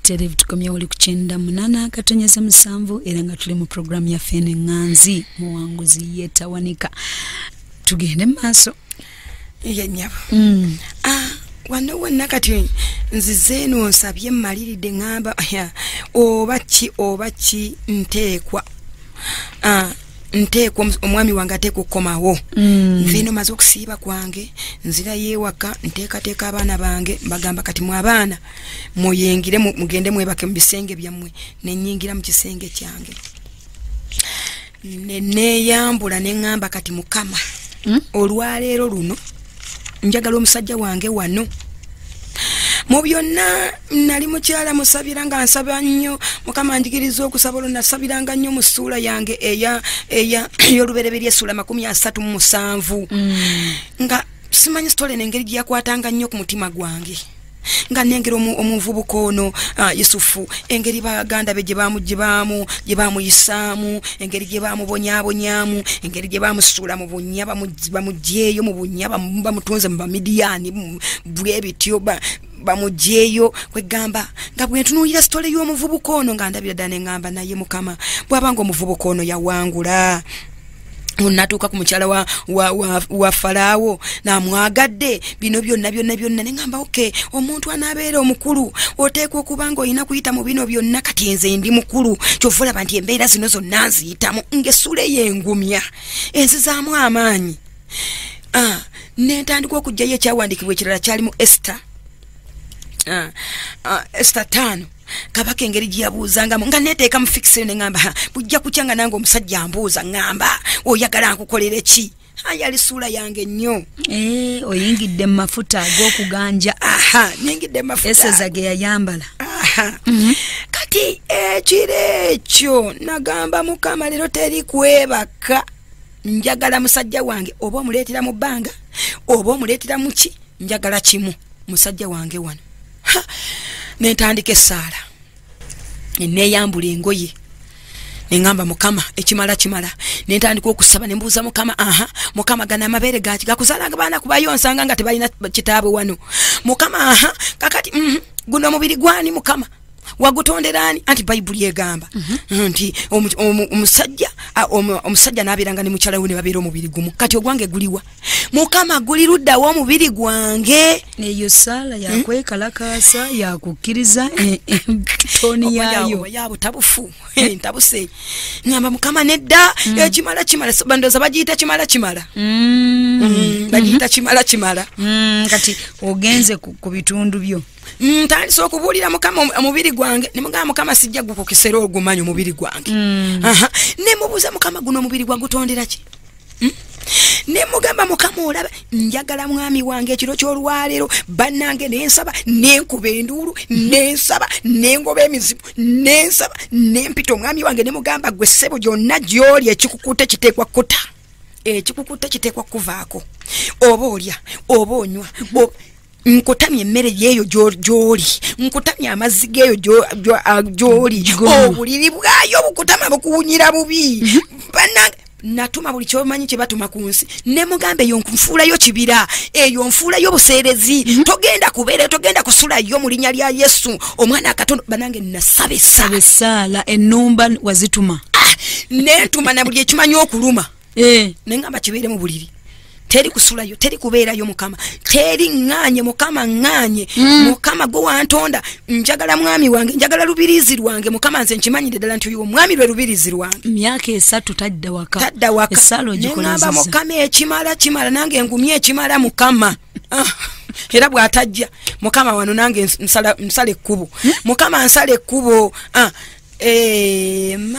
Butereevu tukomyewo oli ku 98.7 era nga tuli mu programu yaffe eno eŋŋanzi muwanguzi yeetawanika. Tugende mu maaso. Ye nnyabo. Wano wonna kati nzize eno nsabye mmaliridde ŋŋamba oba ki nteekwa omwami wange ateekwa okukomawo. Nze eno maze okusiiba kwange, nzirayo ewaka nteekateeka abaana bange, mbagamba kati mwe abaana muyingire mugende mwebake mu bisenge byammwe, ne nnyingira mu kisenge kyange ne neeyambula ne ŋŋamba kati Mukama, olwaleero luno njagala omusajja wange wano. Mu byonna nali mukyala musabira nga nsaba nnyo Mukama njigiriza okusaba, olwo nasabiranga nnyo mu ssuula yange ey'olubereberye essuula 37. Nga simanyi sitole n'engeri gye yakwatanga nnyo ku mutima gwange, nga nengera omuvubuka ono Yusufu, engeri baganda be gye baamuyisaamu, engeri gye baamubonyaabonyaamu, engeri gye baamusuula mu bunnya, bamuggyeeyo mu bunnya, bamutunze mu Bamidiyaani bwe bityo bamuggyeeyo. Kwegamba nga bwe ntunuulira sitole y'omuvubuka ono nga ndabira ddala ne ŋŋamba naye Mukama, bw'abanga omuvubuka ono yawangula, onatuuka ku mukyala wa Falaawo namwagadde bino byonna byonna byonna, ne ŋŋamba okay, omuntu anaabeera omukulu oteekwa okuba nga olina kuyita mu bino byonna. Kati nze ndi mukulu, kyova olaba nti embeera zino zonna nziyitamu ng'essuula eyo engumya enzizaamu amaanyi. Ne ntandika okuggyayo ekyawandiikibwa ekirala kyali mu Esther 5, kabaka engeri gye yabuuzangamu nga neeteeka mu fikisi eyo ne ŋŋamba bujja kutya nga nange omusajja ambuuza ŋŋamba oyagala nkukolere ki? Yali ssuula yange nnyo. Oyingidde mu mafuta ag'okuganja. Nnyingidde mu mafuta. Eseza ge yayambala. Kati ekiro ekyo nagamba Mukama leero teri kwebaka, njagala musajja wange, oba omuleetera mu bbanga oba omuleetera mu ki, njagala kimu, musajja wange wano. Nentandika essaala, neeyambula engoye ne ŋŋamba Mukama ekimala kimala. Nentandika okusaba ne mbuuza Mukama, Mukama gano amabeere gaki gakuzaalanga baana kubayonsanga nga tebalina kitaabwe wano. Mukama kakati guno omubiri gwani Mukama wagutondera ani? Anti Bayibuli egamba nti omusajja n'abeeranga ne mukyala we ne babeera omubiri gumu. Kati ogwange guliwa? Mukama guli luddawo omubiri gwange? Eyo ssaala yakwekalakaasa yakukkiriza tooni yaayo yabutabufu ntabuse. Ŋŋamba Mukama nedda, ekimala kimala, bandooza bagiyita kimala kimala, bagiyita kimala kimala. Kati ogenze ku bitundu byo. Ntandise okubuulira Mukama omubiri gwange, ne mugamba Mukama sijja gukukisera ogumanyi omubiri gwange. Ne mubuuza Mukama guno omubiri gwagutondera ki? Ne mugamba Mukama olaba njagala mwami wange ekiro ky'olwaleero, bannange nensaba nenkuba enduulu, nensaba nengoba emizimu, nensaba nempita omwami wange ne mugamba gwe ssebo gyonna gy'oli ekikukutte kiteekwa kuta, ekikukutte kiteekwa kuvaako, oba olya oba onywa, nkutamye emmere yeeyo gy'oli, nkutamye amazzi geeyo gy'oli, obuliri bwayo bukutama bukuwunyira bubi. Bannange natuma buli kyomanyi kye batuma ku nsi, ne mugamba eyo nfuulayo kibira, eyo nfuulayo buseerezi, togenda kubeera, togenda kusulayo mu linnya lya Yesu omwana akatono. Bannange nasaba essaala, ennumba wazituma, nentuma na buli ekimanyi okuluma, ne ŋŋamba kibeere mu buliri, teri kusulayo, teri kubeerayo Mukama, teri ŋŋaanye Mukama, ŋŋaanye Mukama gwe wantonda, njagala mwami wange, njagala lubirizi lwange Mukama, nze nkimanyire ddala nti oyo omwami lwe lubirizi lwange. Myaka 3 tadda waka, tadda waka. Essaala ogikolezeza. Ne ŋŋamba Mukama ekimala kimala, nange ngumye ekimala Mukama. Era bw'atajja Mukama wano nange nsala ekkubo, Mukama nsala ekkubo.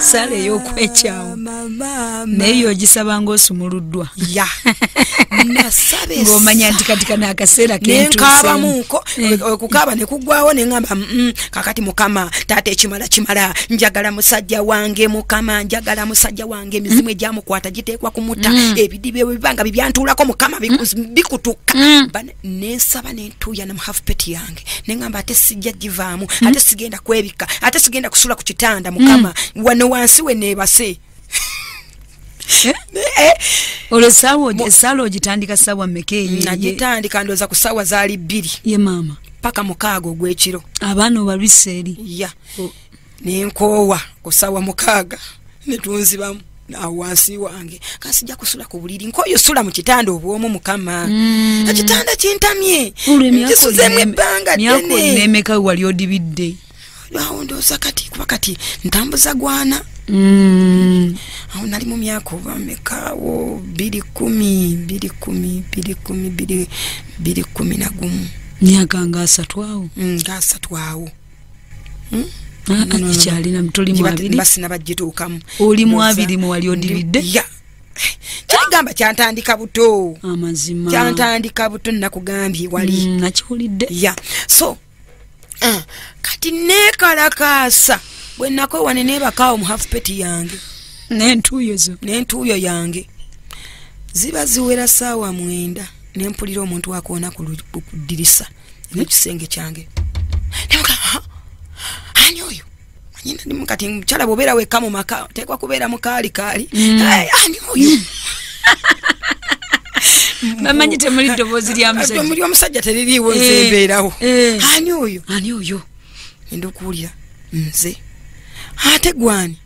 Ssaala ey'okwekyawo naye ogisaba ng'osumuluddwa. Nasaba ng'omanya nti kati kano akaseera kentuuseemu, okukaaba ne kuggwawo, ne ŋŋamba kakati Mukama taata ekimala kimala, njagala musajja wange Mukama, njagala musajja wange, emizimu egyamukwata giteekwa kumuta, ebidiba ebiba nga bibyantuulako Mukama bikutuka. Nensaba nentuuya na mu half peti yange ne ŋŋamba ate sijja givaamu, ate sigenda kwebikka, ate sigenda kusula ku kitanda Mukama, wano wansi we neebase. Olwo essaala ogitandika ssaawa mmeka eyo? Nagitandika ndowooza ku ssaawa zaali 2. Ye maama. paka 6 ogw'ekiro. Abaana obalwisa eri? Ya. Nenkoowa ku ssaawa 6 netunzibamu awo wansi wange. Kasijja kusula ku buliri, nkoyo sula mu kitanda obwomu Mukama. Ekitanda kintamye, nkisuzeemu ebbanga ddene. Myaka olina wali odibidde? Awo ndowooza kati kuba kati ntambuza gwana. Awo nali mu myaka oba mmeka awo 2010 2010 2010 2011. Myaka nga 3 awo? Nga 3 awo. Kyalina toli mu 2? Basi nabagituukamu. Oli mu 2 mu wali odibidde? Ya. Kyagamba kyantandika buto. Amazima. Kyantandika buto nakugambye wali. Nakiwulidde. Ya. So kati neekalakaasa bwe nakoowa ne neebakaawo mu half-peti yange. N'entuuyo zo? N'entuuyo yange. Ziba ziwera ssaawa 9 ne mpulira omuntu akoona ku ddirisa mu kisenge kyange. Nemugamba, ani oyo? Manyina kati mukyala bw'obeera wekka mu maka oteekwa kubeera mu kaali kaali. Ani oyo? Bamanyi temuli ddoboozi lya musajja. Muli omusajja teririiwo nze mbeerawo. Ani oyo? Ani oyo? Ngenda okuwulira nze. Ate gwani?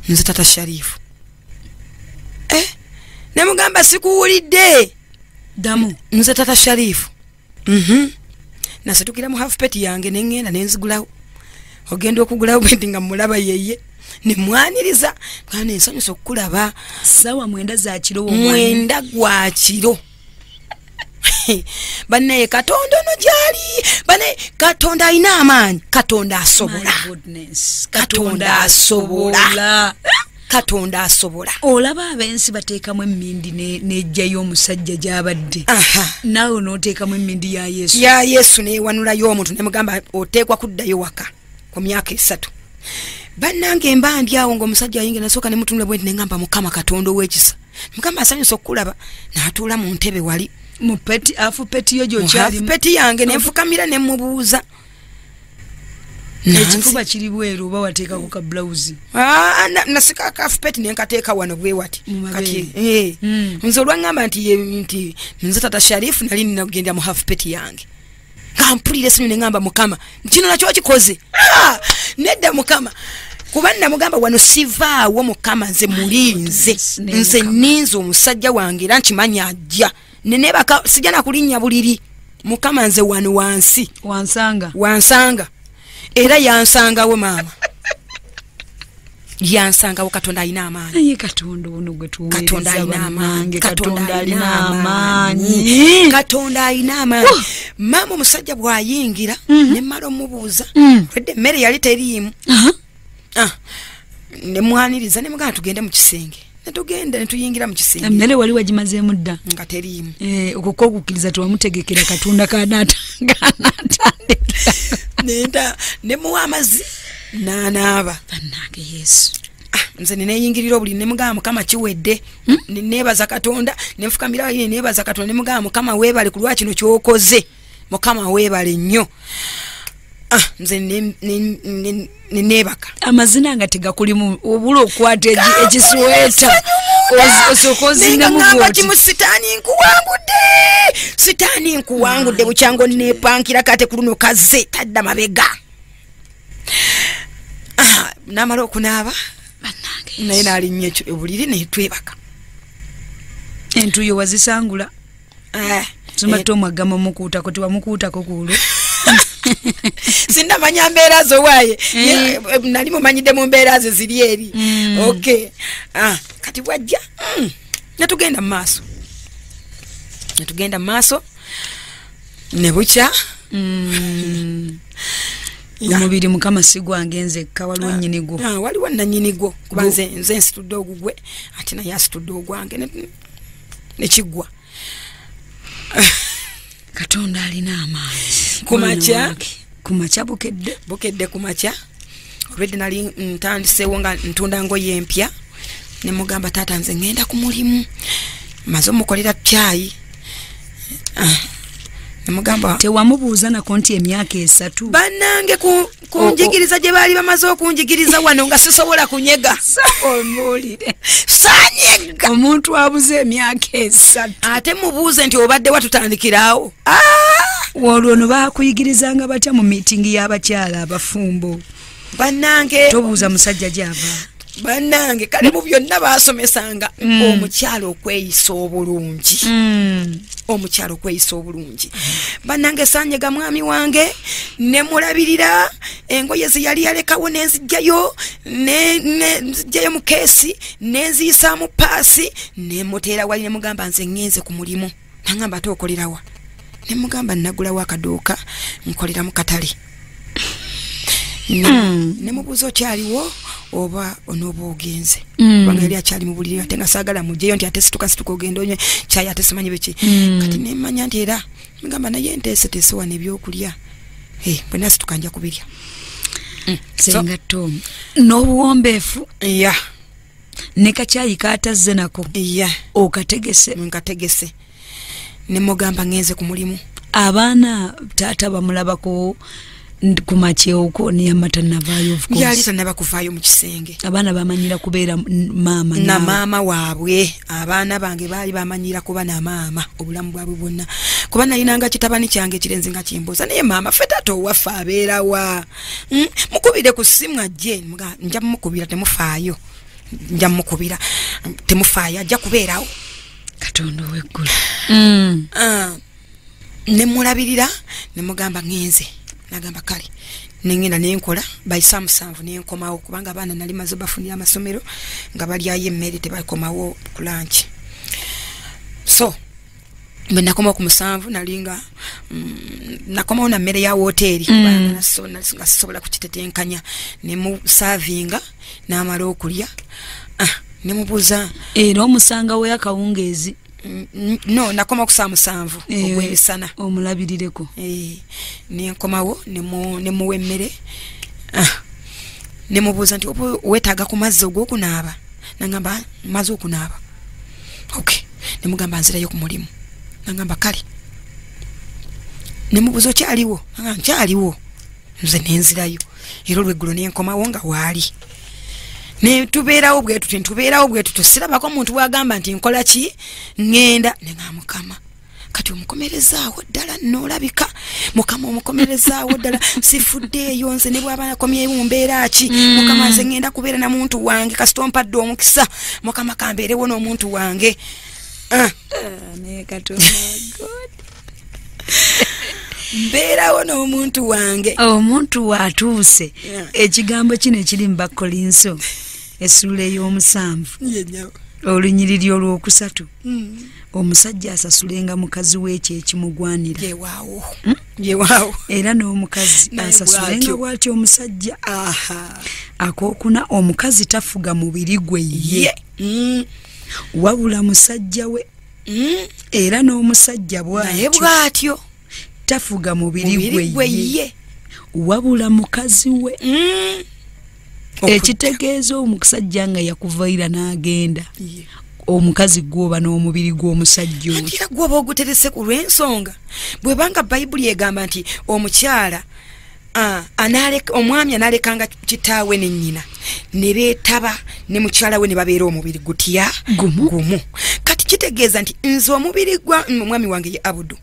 Nze Tata Sharifu. Nemugamba sikuwulidde. Ddamu. Nze Tata Sharifu. Nasitukira mu half-peti yange ne ŋŋenda ne nzigulawo. Ogenda okugulawo bwe nga mulaba yeye. Ne mwaniriza, kana ensanyusa okukulaba. Ssaawa 9 za kiro. 9 gwa kiro. Bannaye Katonda ono gy'ali. Bannaye Katonda alina amaanyi. Katonda asobola. Katonda asobola. Katonda asobola. Olaba ab'ensi bateekamu emmindi n'ejjayo omusajja gy'abadde. Naawe n'oteekamu emmindi ya Yesu. Ya Yesu neewanulayo omuntu ne mugamba oteekwa kuddayo waka ku myaka 3. Bannange mba ndi awo ng'omusajja ayingira, nasooka ne mutunula bwe nti ne ŋŋamba Mukama Katonda ow'ekisa. Mukama asanyusa okukulaba. N'atuula mu ntebe wali. Mu peti, afu peti yo gy'okyalimu. Mu peti yange ne nfukamira ne mubuuza. Ekifuba kiri bweru oba wateekako ka blouse? Nasika ka peti ne nkateeka wano bwe wati. Kati nze olwaŋŋamba nti nze Tata Sharifu nali nina kugenda mu half peti yange. Nga mpulira essanyu ne ŋŋamba Mukama kino nakyo okikoze. Nedda Mukama. Kuba namugamba wano sivaawo Mukama nze mulinze. Nze nninze omusajja wange era nkimanyi ajja. Neneebaka sijja na kulinnya buliri. Mukama nze wano wansi. Wansanga. Wansanga. Era yansangawo maama. Yansangawo. Katonda alina amaanyi. Naye Katonda ono gwe tuweereza. Katonda alina amaanyi. Katonda alina amaanyi. Katonda alina amaanyi. Maama omusajja bw'ayingira ne mmala omubuuza. Olwedde emmere yali teriimu. Ne mwaniriza ne mugamba tugende mu kisenge. Ne tugenda ne tuyingira mu kisenge. Emmere wali wagimazeemu dda? Nga teriimu. Okwo kw'okukkiriza tewamutegekera Katonda kanaatandika. Nenda ne muwa amazzi n'anaaba. Bannange Yesu. Nze neeyingirira obuliri ne mugamba Mukama kiwedde. Ne neebaza Katonda ne nfukamira ne neebaza Katonda ne mugamba Mukama weebale ku lwa kino ky'okoze. Mukama weebale nnyo. Nze ne neebaka. Amazina nga tegakulimu obula okwata ekisweta. Osooka ozinemu bw'oti. Kimu sitaani nkuwangudde. Sitaani nkuwangudde bukyango neepankira kate ku luno kazze tadda mabega. N'amala okunaaba. Naye n'alinnya obuliri ne twebaka. Entuuyo wazisangula? Soma tomwagamba omukuutako tewamukuutako ku olwo. Sindamanya mbeera zo waaye. Nali mumanyidde mu mbeera ze ziri eri. Okay. Kati bw'ajja ne tugenda mu maaso. Ne tugenda mu maaso ne bukya. Omubiri Mukama si gwange nzekka, waliwo nnyini gwo. Waliwo nannyini gwo kuba nze nsitudde ogugwe ate naye asitudde ogwange ne kiggwa. Katonda alina amaanyi. Kumakya. Kumakya bukedde. Bukedde kumakya. Olwedde nali ntandiseewo nga ntunda ngoye empya. Ne mugamba taata nze ŋŋenda ku mulimu. Maze omukolera caayi. Nemugamba tewamubuuza nako nti emyaka 3 bannange kunjigiriza gye baali bamaze okunjigiriza wano nga sisobola kunyega. Omuwulire sanyega omuntu abuze emyaka 3 ate mubuuze nti obadde watutandikirawo. Olwo no baakuyigirizanga batya mu miitingi y'abakyala abafumbo? Bannange tobuuza musajja gy'ava. Bannange kale mu byonna baasomesanga omukyala okweyisa obulungi. Omukyala okweyisa obulungi. Bannange sanyega mwami wange ne mulabirira engoye ze yali yalekawo nenzijjayo nenzijjayo mu keesi nenziyisaamu paasi ne muteera wali ne mugamba nze ŋŋenze ku mulimu. Nangamba ate okolerawa? Ne mugamba nagulawo akaduuka nkolera mu katale. Ne mubuuza okyaliwo oba onooba ogenze, kubanga yali akyali mu buliri ate nga saagala mugyeyo nti ate situka situka ogenda onywe kyayi ate simanyi biki. Kati ne mmanya nti era mugamba naye nteeseteese wano ebyokulya, bwe nasituka nja kubirya. Senga Tom n'obuwombeefu ne kakyayi kaatazze nako okategese. Nkategese ne mugamba ngenze ku mulimu. Abaana taata bamulabako ku makyewuko niyama tannavaayo of course. Yali tannaba kuvaayo mu kisenge. Abaana bamanyira kubeera maama na maama waabwe. Abaana bange baali bamanyira kuba na maama obulamu bwabwe bwonna, kuba nalinanga kitabani kyange kirenzi nga kimbuuza naye maama ffe taata owaffe abeerawa? Mukubire ku ssimu ajje. Nja mukubira temufaayo, nja mukubira temufaayo, ajja kubeerawo. Katonda ow'eggulu. Ne mulabirira ne mugamba ngenze. Nagamba kale nengenda nenkola bayisa 7 nenkomawo, kubanga abaana nali maze bafunira amasomero nga balyayo emmere tebakomawo ku lunch. So bwe nakomawo ku 7 nalinga nakomawo na mmere ya woteeri kubanga nga sisobola kukitetenkanya. Ne musavinga n'amala okulya. Ne mubuuza era omusanga we akawungeezi? No, nakoma ku saa 7 ogw'emisana. Omulabirireko. Nenkomawo ne muwa emmere. Ne mubuuza nti oba weetaaga ku mazzi ogw'okunaaba? Nangamba maze okunaaba. Okay. Ne mugamba nzirayo ku mulimu. Nangamba kale. Ne mubuuza okyaliwo? Nangamba nkyaliwo. Nze nenzirayo. Era olweggulo nenkomawo nga waali. Ne tubeerawo bwe tuti, ntubeerawo bwe tuti, sirabako omuntu bw'agamba nti nkola ki ŋŋenda. Ne nga Mukama kati omukomerezaawo ddala n'olabika. Mukama omukomerezaawo ddala, sifuddeeyo nze ne bw'aba nakomyewo mu mbeera ki. Mukama nze ŋŋenda kubeera na muntu wange, kasita ompadde omukisa. Mukama kambeerewo n'omuntu wange. Naye Katonda God. Mbeerawo n'omuntu wange. Omuntu watuuse. Ekigambo kino ekiri mu Bakkolinso essuula ey'omusanvu olunyiriri olwokusatu, omusajja asasulenga mukazi we ekyo ekimugwanira. Era n'omukazi asasulenga bw'atyo omusajja. Akookuna, omukazi tafuga mubiri gwe ye, wabula musajja we. Era n'omusajja bw'atyo tafuga mubiri gwe ye, wabula mukazi we. Ekitegeeza omusajja nga yakuvaira n'agenda, omukazi gwoba n'omubiri gw'omusajja oyo. Era gwoba oguterese ku lw'ensonga bwebanga Bayibuli egamba nti omukyala omwami analekanga kitaawe ne nnyina ne beetaba ne mukyala we ne babeera omubiri gutya gumu. Kati kitegeeza nti nze omubiri gwa omwami wange ye Abudu,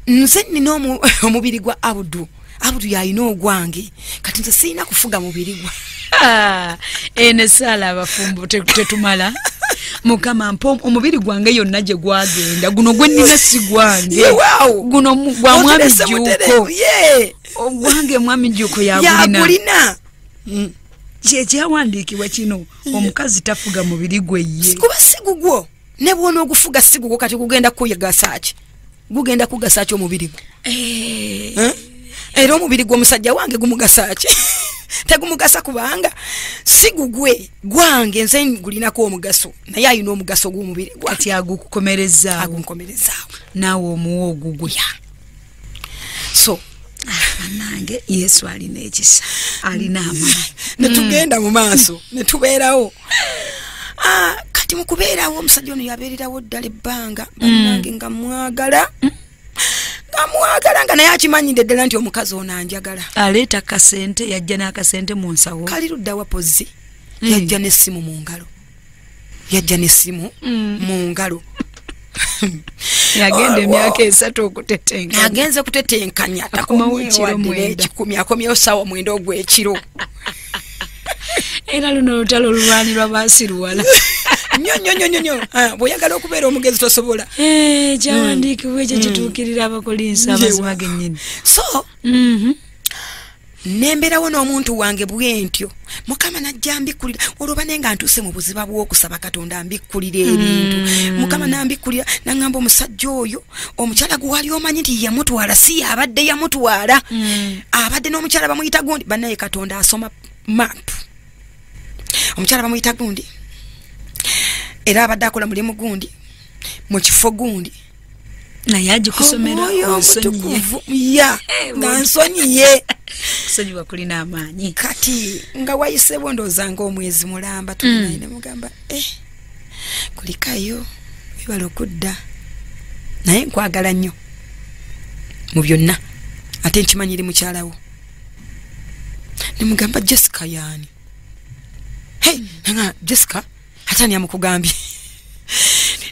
nze nnina omubiri gwa Abudu, Abudu yalina ogwange, kati nze sirina kufuga mubiri gwa. Eno essaala abafumbo tetumala. Mukama mpa omubiri gwange yonna gye gwagenda, guno gwe nnina si gwange, guno gwa mwami Jjuuko, ogwange mwami Jjuuko yagulina. Kyekyawandiikibwa kino, omukazi tafuga mubiri gwe ye, kuba si gugwo. Ne bw'ona ogufuga si gugwo, kati gugenda kukugasa ki? Gugenda kugasa ki omubiri gwo? Era omubiri gw'omusajja wange gumugasa ki? Tegumugasa, kubanga si gugwe, gwange nze gulinako omugaso, naye alina omugaso gw'omubiri gwange. Kati agukukomerezaawo. Agunkomerezaawo. Naawe omuwa ogugwe. So bannange Yesu alina ekisa, alina amaanyi. Ne tugenda mu maaso ne tubeerawo. Kati mu kubeerawo omusajja ono yabeererawo ddala ebbanga. Bannange nga mwagala, nga Nga mwagala nga naye akimanyidde ddala nti omukazi ono anjagala. Aleeta kasente, yajja n'akasente mu nsawo. Kali ludda wa Pozzi. Yajja n'essimu mu ngalo. Yajja n'essimu mu ngalo. Yagenda emyaka 3 okutetenkanya. Agenze kutetenkanya, akomawo ekiro 9, akomyewo ssaawa 9 ogw'ekiro. Era luno olutalo olulwanirwa baasiruwala. Nnyo nnyo nnyo nnyo. Bw'oyagala okubeera omugezi tosobola. Kyawandiikibwa ekyo kituukirira Abakolinso amazima gennyini. So nembeerawo n'omuntu wange bwe ntyo, Mukama najja mbikkulira. Olwo bane nga ntuuse mu buziba bw'okusaba Katonda mbikkulira ebintu. Mukama nambikkulira n'aŋŋamba omusajja oyo, omukyala gwe wali omanyi nti yamutwala si y'abadde yamutwala. Abadde n'omukyala bamuyita gundi. Bannaye Katonda asoma map. Omukyala bamuyita gundi, era abadde akola mulimu gundi mu kifo gundi. Naye agikusomera onsonyiye. Ya, nga nsonyiye. Kusonyiwa kulina amaanyi. Kati nga wayiseewo ndowooza ng'omwezi mulamba tuli naye, ne mugamba kulikayo webale okudda, naye nkwagala nnyo mu byonna, ate nkimanyi eri mukyalawo. Ne mugamba Jessica yaani? Hey, nanga Jessica ate ani amukugambye?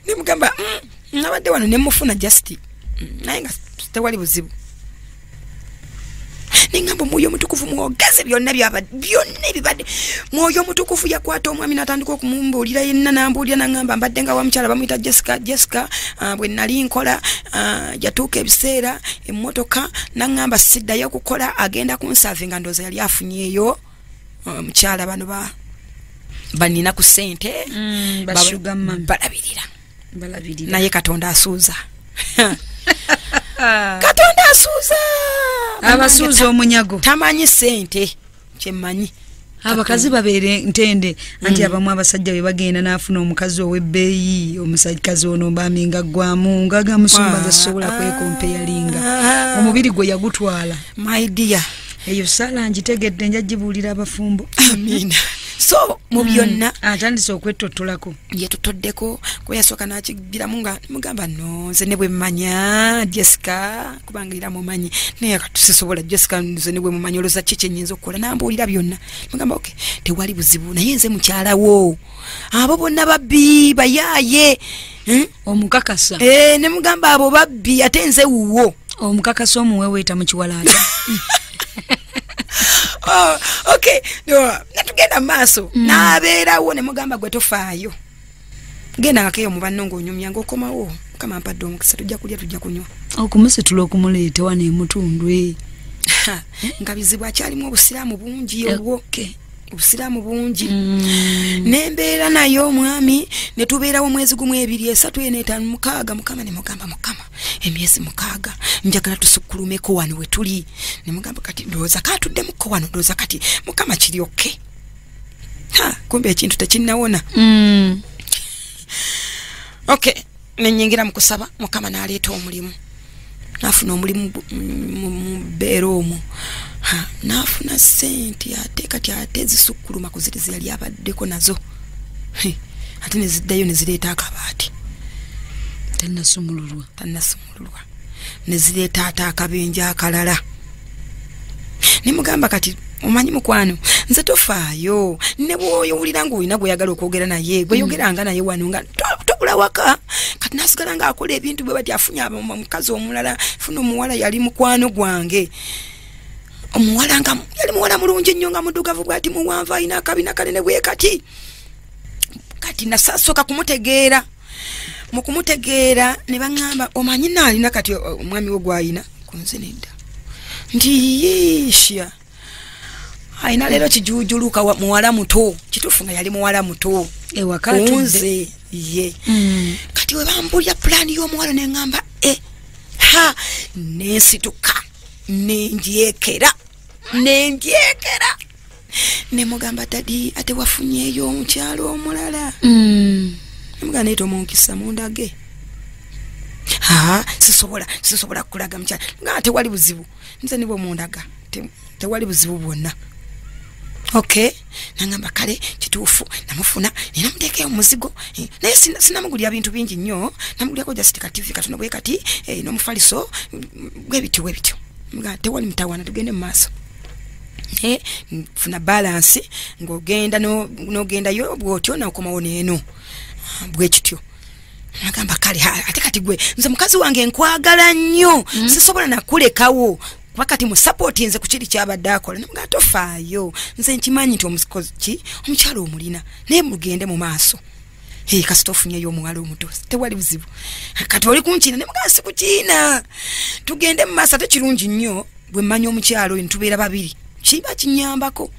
Ne mugamba nabadde wano ne mufuna just, naye nga tewali buzibu. Nengamba Omwoyo Omutukuvu mwogeze byonna byonna ebibadde. Mwoyo Omutukuvu yakwata omwami n'atandika okumumbuulira yenna, n'ambuulira n'aŋŋamba mbadde nga wa mukyala bamuyita Jessica. Jessica bwe nali nkola yatuuka ebiseera emmotoka n'aŋŋamba siddayo okukola, agenda kunsaavinga. Ndowooza yali afunyeeyo omukyala bano banina ku ssente balabirira. Naye Katonda asuuza. Katonda asuuza. Abasuuza omunyago. Tamanyi ssente kyemmanyi. Abakazi babeere ntende anti abamu abasajja bwe bagenda n'afuna omukazi ow'ebbeeyi, omusajjakazi ono mbami nga ggwamu nga gamusumba tasobola kwekompeyalinga. Omubiri gwe yagutwala. My dear, eyo ssaala ngitegedde, nja gibuulira abafumbo. Amiina. So mu byonna atandise okwettottolako. Yeetotoddeko kuba yasooka n'akigiramu nga mugamba no nze ne bwe mmanya Jessica, kubanga era mumanyi, naye kati sisobola Jessica nze ne bwe mumanyi olowooza ki kye nnyinza okukola? N'ambuulira byonna. Mugamba okay, tewali buzibu, naye nze mukyala wo, abo bonna babbi bayaaye. Omukakasa. Ne mugamba abo babbi ate nze wuwo. Omukakasa omuweweeta mu kiwalaata. Oh, okay. No, natugenda maaso. N'abeerawo ne mugamba gwe tofaayo. Genda ngakeyo mu banno ng'onyumya ng'okomawo. Mukama mpadde omukisa, tujja kulya tujja kunywa. Okumusitula okumuleeta wano emutundwe. Nga bizibu akyalimu obusiraamu bungi obwo. Obusiraamu bungi. Nembeera naye omwami ne tubeerawo omwezi 1, 2, 3, 4, 5, 6. Mukama ne mugamba Mukama emyezi 6 njagala tusukkulumeko wano we tuli. Ne mugamba kati ndowooza katuddemukko wano, ndowooza kati Mukama kiri okay. Ha, kumbe ekintu tekinnawona. Okay, ne nnyingira mu kusaba, Mukama n'aleeta omulimu. Nafuna omulimu mu bbeera omwo. Nafuna ssente ate kati ate zisukkuluma ku ziri ze yali abaddeko nazo. Ate ne ziddayo ne zireeta akabaati. Tannasumululwa. Tannasumululwa. Ne zireeta ate akabenje akalala. Ne mugamba kati omanyi mukwano nze tofaayo, ne bw'oyowulira ng'olina gw'oyagala okwogera naye, gweyogeranga naye wano nga tobula waka. Kati nasigala ng'akola ebintu bwe bati afunye omukazi omulala, funa omuwala yali mukwano gwange. Omuwala nga yali muwala mulungi nnyo nga muddugavu bw'ati muwanvu alina akabina kanene bwe kati. Kati nasasooka kumutegeera. Mu kumutegeera ne baŋŋamba omanyi naalina kati omwami we gw'alina ku nze nedda. Nti yiisha alina leero kijuujuluka muwala muto. Kituufu nga yali muwala muto. Ewaka atudde. Kunze ye. Kati we bambuulira pulaani y'omuwala ne ŋŋamba ha nensituka nendyekera nendyekera. Ne mugamba dadi ate wafunyeeyo omukyalo omulala. Ne mugamba naye tomunkisa mundage. Ha, sisobola kukulaga mukyala. Nga tewali buzibu. Nze ne bwe mundaga tewali buzibu bwonna. Okay, nangamba kale kituufu namufuna ninamuteekayo omuzigo, naye sinamugulira bintu bingi nnyo, namugulyako just ka TV katono bwe kati, n'omufaliso bwe bityo. Nga tewali mutawaana, tugende mu maaso. Funa balance ng'ogenda n'ogendayo bw'otyo n'okomawo n'eno bwe kityo. Nagamba kale ate kati gwe nze mukazi wange nkwagala nnyo, sisobola nakulekawo wakati mu support nze ku kiri kyabadde akola. Namugamba tofaayo, nze nkimanyi nti omukyala omulina, naye mugende mu maaso. Kasita ofunyeyo omuwala omuto tewali buzibu. Kati oli kunkiina, nemugamba si kukiina, tugende mu maaso. Ate kirungi nnyo bwe mmanyi omukyala oyo ntubeera babiri, kiba kinyambako.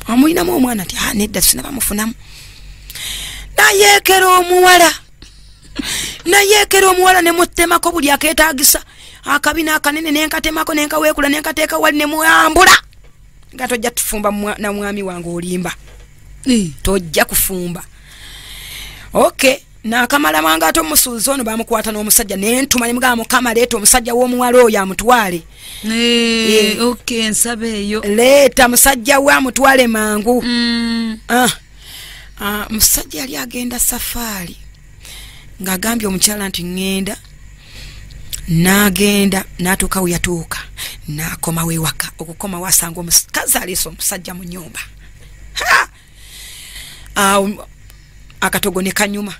Amulinamu omwana nti nedda sinabamufunamu. Nayeekera omuwala, nemutemako buli akeetaagisa, akabina akanene nenkatemako nenkaweekula nenkateeka wali nemwambula. Nga tojja tufumba na mwami wange olimba, tojja kufumba. Okay, nakamala mwanga ate omusuuzi ono bamukwata n'omusajja, nentuma nemugamba Mukama leeta omusajja w'omuwala oyo amutwale. Okay, nsaba eyo leeta musajja we amutwale mangu. Musajja yali agenda safaari ng'agambye omukyala nti ŋŋenda, n'agenda n'atuuka we yatuuka, n'akomawo ewaka. Okukomawo asanga omukazi aleese omusajja mu nnyumba. Akatogo ne kanyuma.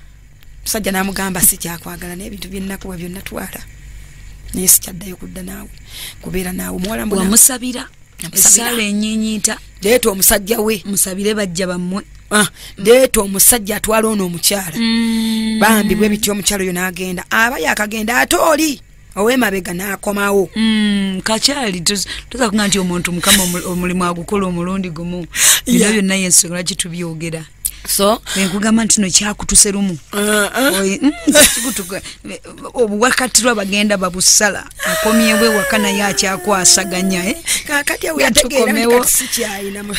Musajja n'amugamba sikyakwagala n'ebintu byennakuwa byonna twala, naye sikyaddayo kudda naawe kubeera naawe. Omuwala mbu wamusabira essaala ennyinyiita, leeta omusajja we musabire bajja bammwe. Leeta omusajja atwala ono omukyala. Bambi bwe bityo omukyala oyo n'agenda, aba yakagenda ate oli ow'emabega n'akomawo. Kakyali toza kuga nti omuntu Mukama omulimu agukola omulundi gumu. Bino byonna y'ensonga lwaki tubyogera. So nkugamba nti no kyakutuse lumu obuwakatirwa bagenda babusala, akomyewo ewaka naye akyakwasaganya. Kakati awo yategeera nti kati sikyalina.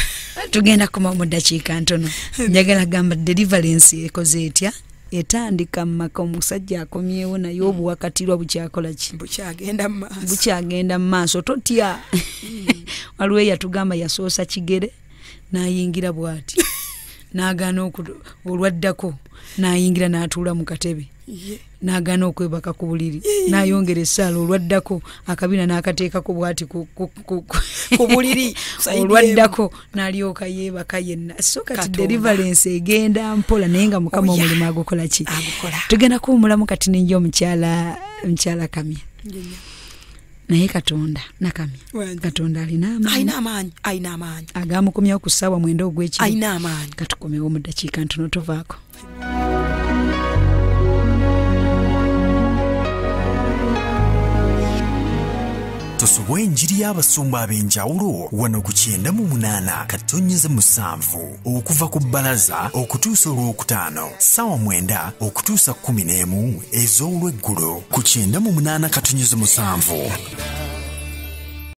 Tugenda kukomawo mu ddakiika ntono. Njagala gamba deliverance ekoze etya? Etandika mu maka, omusajja akomyewo naye obuwakatirwa bukyakola ki? Bukyagenda mu maaso. Totya. Waliwo eyatugamba yasoosa kigere n'ayingira bw'ati, n'agaana olwaddako n'ayingira n'atuula mu katebe, n'agaana okwebaka ku buliri, n'ayongera essaala olwaddako akabina n'akateekako bw'ati ku buliri, olwaddako n'alyoka yeebaka yenna. So kati deliverance egenda mpola, naye nga Mukama omulimu agukola ki? Tugenda kuwummulamu kati ninja omukyala Kamya. Naye Katonda nakamya, Katonda alina amaanyi, agamukomyawo ku ssaawa 9 ogw'ekiro, alina amaanyi. Katukomewo mu ddakiika ntono, tovaako. Tosubwa enjiri y'abasumba ab'enjawulo wano ku 98.7 okuva ku bbalaza okutuusa olwokutaano ssaawa 9 okutuusa 11 ez'olweggulo ku 98.7.